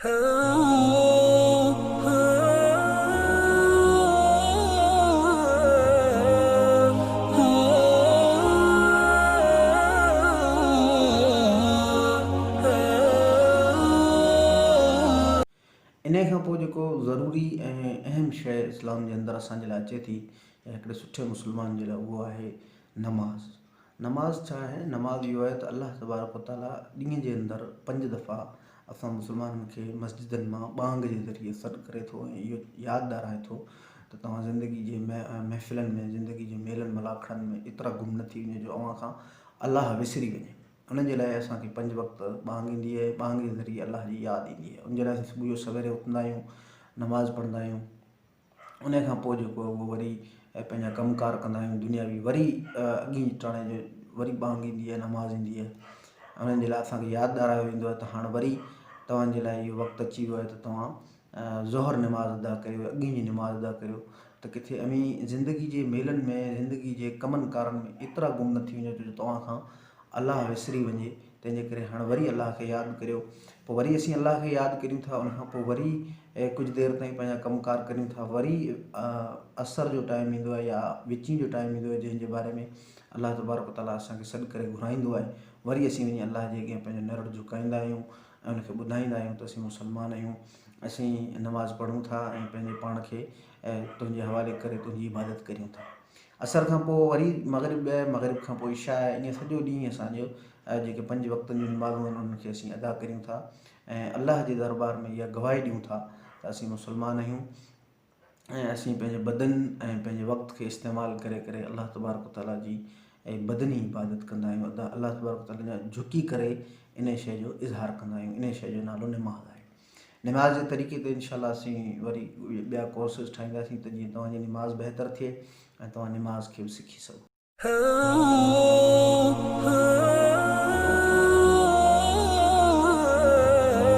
انهيء کان پوء جيڪو ضروري ۽ اهم شيء اسلام جي اندر اسان جي لاء اچي ٿي يا هڪڙي سٺي مسلمان جي لاء اهو آهي نماز. نماز ڇا آهي؟ نماز اهو آهي ته الله تبارڪ و تعاليٰ ڏينهن جي اندر پنج دفعا اسان مسلمانن کي مسجدن مان ٻانگ جي ذريعي سڏ ڪري ٿو ۽ اهو ياد ڏيارائي ٿو ته توهان زندگي جي محفلن ۾ زندگي جي ميلن ملاکڙن ۾ ايترا گم نه ٿي وڃو جو اوهان کان الله وسري وڃي. ان جي لاء اسان کي پنج وقت ٻانگ ايندي آهي، ٻانگ جي ذريعي الله جي ياد ايندي آهي. ان جي لاء اسين صبح جو سويري اٿندا آهيون، نماز پڙهندا آهيون، ان کان پوء جيڪو آهي اهو وري پنهنجا ڪم ڪار ڪندا آهيون دنياوي وري اڳئين ٽاڻي جو وري ٻانگ ايندي آهي نماز ايندي آهي انهن جي لاء اسان کي ياد ڏياريو ويندو آهي ته هاڻ وري توهان جي لاء اهو وقت اچي ويو آهي ته توهان ظهر نماز ادا ڪريو اڳئين جي نماز ادا ڪريو ته ڪٿي اوهين زندگي جي ميلن ۾ زندگي جي ڪمن ڪارن ۾ ايترا گم نه ٿي وڃو جو توهان کان الله وسري وڃي تنهن جي ڪري هاڻ وري الله کي ياد ڪريو پوء وري اسين الله کي ياد ڪريون ٿا ان کان پوء وري ڪجهه دير تائين پنهنجا ڪم ڪار ڪريون ٿا وري عصر جو ٽائيم ايندو آهي يا وچين جو ٽائيم ايندو آهي جنهن جي باري ۾ الله تبارڪ وتعاليٰ اسان کي سڏ ڪري گهرائيندو آهي وري اسين وڃي الله جي اڳيان پنهنجو نرڙ جهڪائيندا آهيون ۽ ان کي ٻڌائيندا آهيون ته اسين مسلمان آهيون اسين نماز پڙهون ٿا ۽ پنهنجي پاڻ کي تنهنجي حوالي ڪري تنهنجي عبادت ڪريون ٿا عصر کان پوء وري مغرب آهي، مغرب کان پوء عشاء آهي، ائين سڄو ڏينهن اسان جو جيڪي پنج وقتن جون نمازون آهن انهن کي اسين ادا ڪريون ٿا ۽ الله جي دربار ۾ اها گواهي ڏيون ٿا ته اسين مسلمان آهيون ۽ اسين پنهنجي بدن ۽ پنهنجي وقت کي استعمال ڪري ڪري الله تبارڪ وتعاليٰ جي بدني عبادت ڪندا آهيون ادا الله تبارڪ وتعاليٰ جا جهڪي ڪري ان شيء جو اظهار ڪندا آهيون ان شيء جو نالو نماز آهي. نماز جي طريقي تي انشاء الله اسين وري ٻيا ڪورسز ٺاهينداسين ته جيئن توهان جي نماز بهتر ٿئي ۽ توهان نماز کي به سکي سگهو.